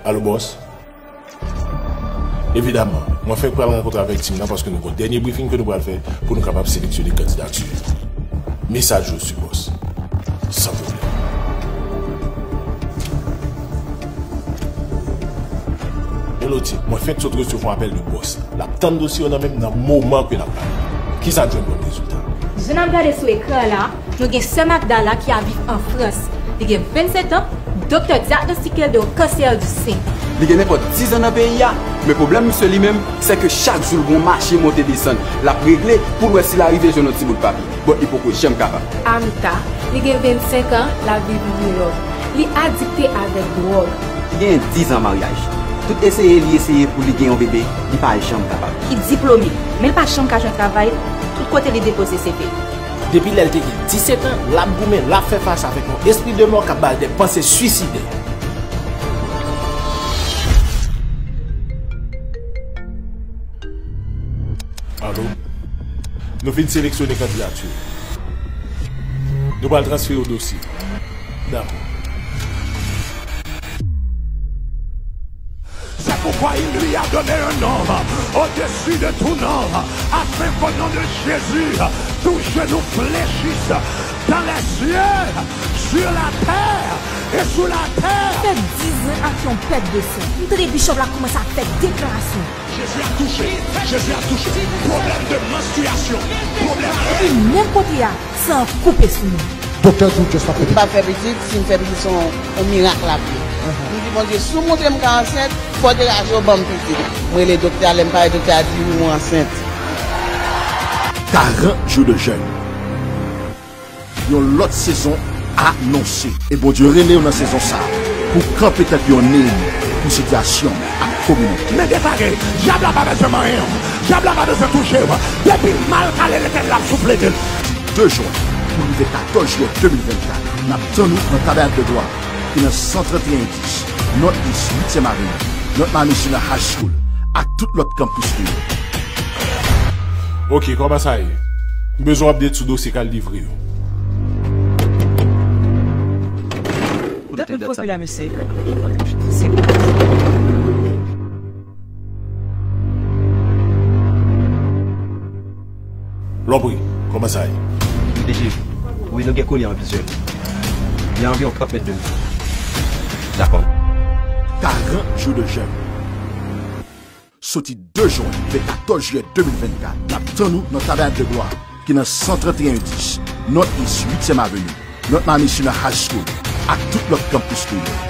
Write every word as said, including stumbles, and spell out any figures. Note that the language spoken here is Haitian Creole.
Alo, bòs? Evidaman, mwen fenk pral rankontre avèk tim nan paske nou gon dènye briefing ke nou pral fè pou nou kapab seleksyone kandidati yo. Mesaj yo sou bòs. San pwoblèm. Hello, tim. Mwen fenk sot resevwa apèl de bòs la. L ap tann dosye yo nan men m nan moman ke n ap pale. Kisa n jwenn kòm rezilta? Jan n ap gade sou ekran la, nou gen sè Magda la ki ap viv an Frans. Li gen vennsenk an, doktè dyagnostike l de yon kansè di sen. Li gen nenpòt diz an nan peyi a, men pwoblèm misye li menm, se ke chak jou l gon mache monte desann. L ap regle pou l wè si l arive jwenn yon ti bout papye. But li poko janm kapab. Amita, li gen vennsenk an, l ap viv New York. Li adikte avèk dwòg. Li genyen diz an maryaj. Tout eseye li eseye pou li gen yon bebe, li pa janm kapab. Li diplome, men l pa janm ka jwenn travay, tout kote li depoze C V. Depi lè l te gen disèt an, l ap goumen, l ap fè fas avèk yon espri de mò k ap ba l de panse swisidè. Alo? Nou fin seleksyone kandidati yo. Nou pral transfere w dosye. Dakò. C'est pourquoi il lui a donné un nom au-dessus de tout nom, afin qu'au nom de Jésus, tout genou fléchisse dans les cieux, sur la terre et sous la terre. Fè diz an ak yon pèt de sen. M tande bishop la kòmanse ap fè deklarasyon. Jésus a touché, Jésus a touché. Problème de menstruation, problème. Epi menm kote a, san an koupe sou nou. Doktè di w just ap fè pitit. M pa fè pitit, si m fè pitit, se yon, yon mirak l ap ye. M di, Bondye, si w montre m ka ansent, fò w degaje w ban m pitit. M rele doktè a, lè m pale, doktè a di, wi, mwen ansent. Karant jou de jèn. Yon lòt sezon anonse. E Bondye rele w nan sezon sa a pou w kanpe tankou yon Neyemi pou sitiyasyon ak kominote. Men depare, dyab la pa bezwen manyen w. Dyab la pa bezwen touche w. Depi l mal kale, Letènèl ap souflete l. Di de jen pou rive katòz jiyè de mil vennkat, n ap tann ou nan Tabènak de Glwa ki nan san trannteyen dis North East uityèm Aveni, North Miami Senior High School, ak tout lòt kanpis nou yo. Oke, kòman sa ye? M bezwen update sou dosye k al livre yo. Dat nou poste la, mesye. Se Lòpri, kòman sa ye? Wi, D G. Wi, nou gen kolye an plizyè. Li a anviwon trant mèt de nou. Dakò. Karant jou de jèn. Soti de jen rive katòz jiyè de mil vennkat, n ap tann ou nan Tabènak de Glwa, ki nan san trannteyen dis North East uityèm Aveni, North Miami Senior High School, ak tout lòt kanpis nou yo.